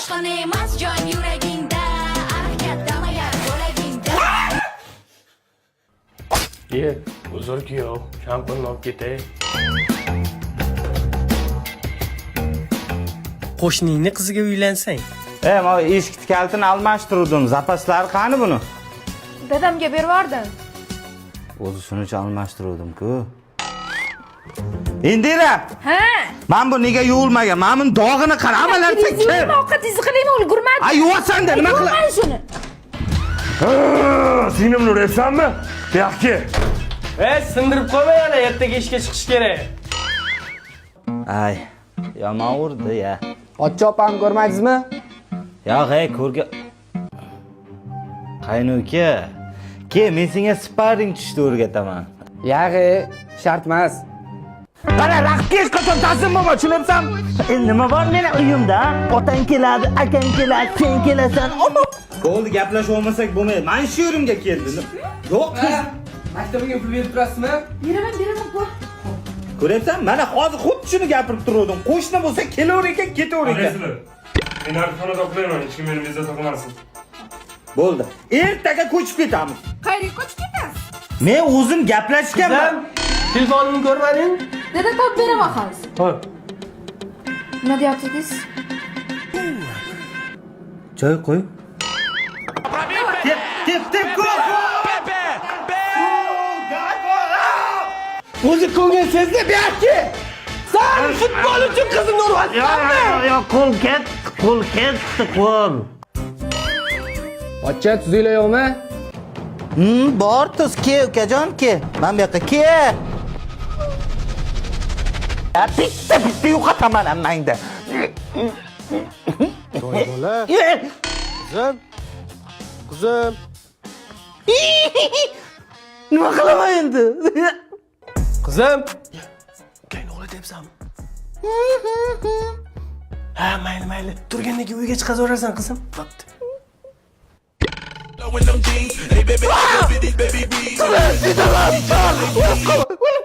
Oshxona emas joyim yuragingda. Ariq kattami agar bo'lagingda. Ye, uzr kuyov, shampunni olib ketay. Qo'shningni qiziga uylansang. E, mana eshikni kalitini almashtiruvdim. Zapaslari qani buni? Dadamga bervordim. O'zi shuning uchun almashtiruvdim-ku. Indira! Ha. Mana bu nega yuvilmagan? Mana buni dog'ini qara, amalarsa kir. Ovqatingizni qilingmi, ulgurmadim. A, yuvasan-da, nima qila? Yuvman shuni. Singlimni uryapsanmi? Bu yoqqa kel. E, sindirib qo'yma yana, ertaga ishga chiqish kerak. Ay, yomon urdi ya. Pochcha opamni ko'rmadingizmi? Yo'q, ey, ko'rga. Qayni uka. Ke, men senga sparring tushishni o'rgataman. Yag'i, shart emas. Qara, raqibga hech qachon taslim bo'lma, tushunyapsanmi? Endi nima bor meni uyimda? Otang keladi, akang keladi, sen kelasan. Bo'ldi, gaplashib olmasak bo'lmaydi. Mana shu yerimga keldi. Yo'q, qiz. Maktabga pul berib turasizmi? Beraman, beraman, bor. Ko'ryapsan? Mana hozir xuddi shuni gapirib turgandim. Qo'shni bo'lsa kelaver ekan, ketaver ekan. Qaraysizlar. Men narxi xonada uxlayman, hech kim meni bezovta qilmasin. Bo'ldi. Ertaga ko'chib ketamiz. Qayerga ko'chib ketasiz? Men o'zim gaplashganman. Qizim, telefonimni ko'rmading? Dada, topib beraman hozir. Ho'p. Nima deyapsiz? Joy qo'y. Tep, tep, tep, gol! O'zi ko'ngilsizlik bu yoqqa. San futbol uchun qizimni uryapsanmi? Yo'q, qo'l ketdi, qo'l ketdi, qo'l. Pochcha, tuzinglar yo'qmi? Bor tuz, ke ukajon, ke. Mana bu yoqqa ke. Ya bitta bitta yo'qotaman hammangda. Voy bola. Qizim. Qizim. Nima qilaman endi? Qizim. Ukangni uxlatyapsanmi? Ha, mayli, mayli. Turgandan keyin uyga chiqazaverarsan, qizim. Bo'pti. O'lib